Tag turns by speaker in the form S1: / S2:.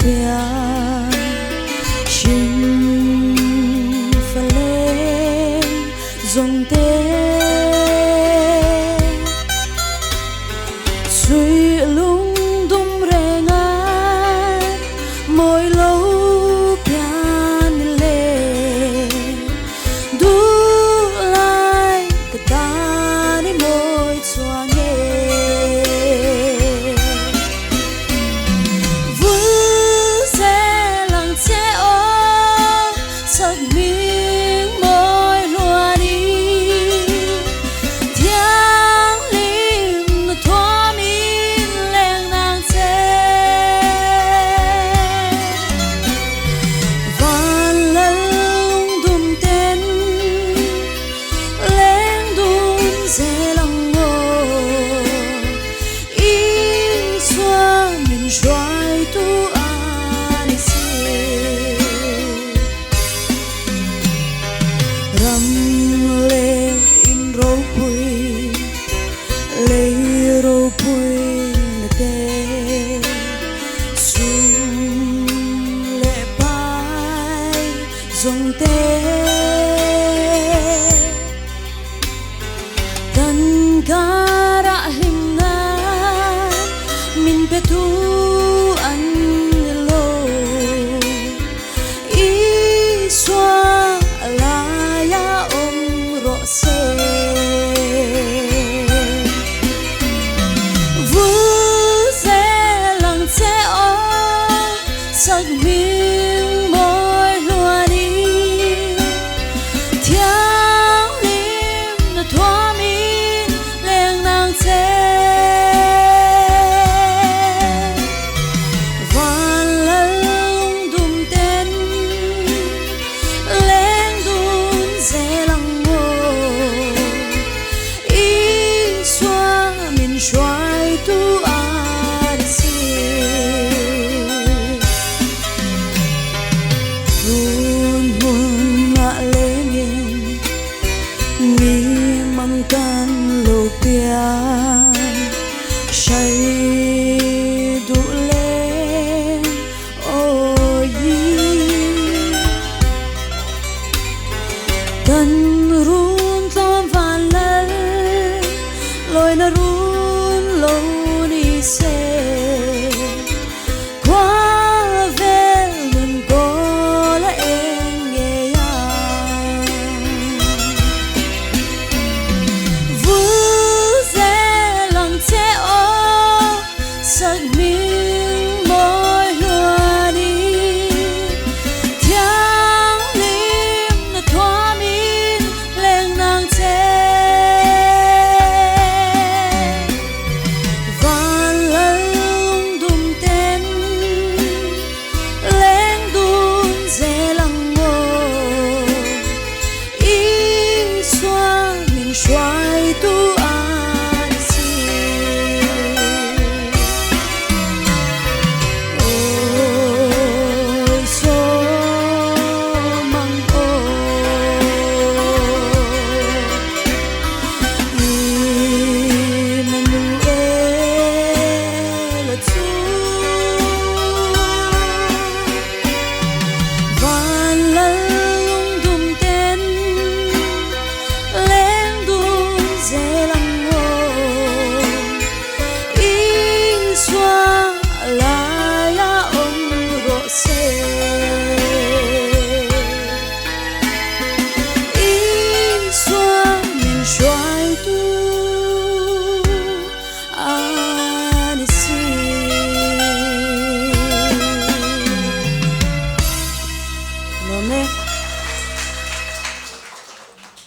S1: piang Hring faleng zawng te Suih lung dum renga mawi lo pian ni le Duhlai ka tan i mawi chuang e Vul zel ang che aw sak hming mawi hluan i Thianghlim na thuamin leng nang che Van lal lungdum ten leng dun zel ang aw Isua min hruaitu a ni si. Ram leh in ropui, lei ropui na te Sum leh pai zawng te Kan karah hlimna min pe tu an ni lo. Isua laia awm rawh se. Vul zel ang che aw sak hming mawi hluan i Thianghlim na thuamin leng nang che. Van lal lungdum ten leng dun zel ang aw Isua min hruaitu a ni si. Run hmun ah lengin mi mang kan lo piang. Hrai duh leng awi. Kan run tlawm van lal, lawi na run lo ni se.